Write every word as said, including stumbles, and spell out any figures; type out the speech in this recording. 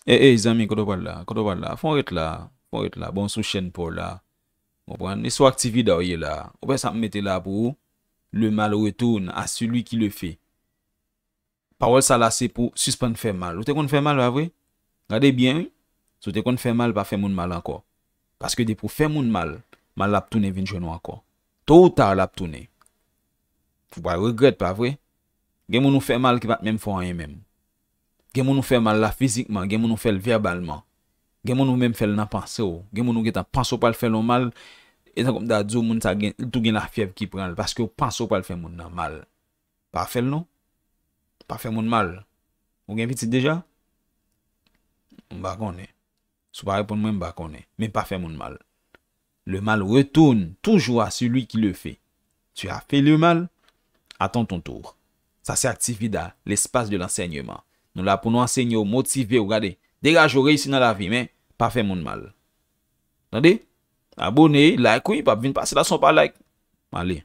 Ey, ey, zanmi, kote w pral la? Kote w pral la? Fon ret la. Fon ret la. Bon, sou chèn pa w la. Konprann? E sou aktivida w ye la. Ou wè sa m mete la pou ou? Le mal retourne à celui qui le fait. Pawòl sa la se pou sispann fè mal. Ou te konn fè mal, pa vre? Gade byen, wi. Si w te konn fè mal, pa fè moun mal ankò. Paske depi w fè moun mal, mal la ap tounen vin jwenn ou ankò. To ou ta, l ap tounen. Ou pral regrèt, pa vre? Gen moun ou fè mal ki pa t menm fè w anyen menm. Gen moun ou fè mal la fizikman, gen moun ou fè l vèbalman. Gen moun ou menm fè l nan panse w. Gen moun ou gentan panse w pral fè l yon mal, e tankou m ta di w, moun sa gen, li tou gen lafyèv ki pran l, paske w panse w pral fè moun nan mal. Pa fè l non. Pa fè moun mal. Ou gen pitit deja? M pa konnen. Si w pa reponn mwen, m pa konnen. Men pa fè moun mal. Le mal retourne toujours à celui qui le fait. Tu as fait le mal, attends ton tour. Sa se Activida, l'espace de l'enseignement. Nou la pou nou ansenye w, motive w, gade. Degaje w, reyisi nan lavi, men pa fè moun mal. Tande? Abone, like, wi, p ap vin pase la san w pa like. Ale.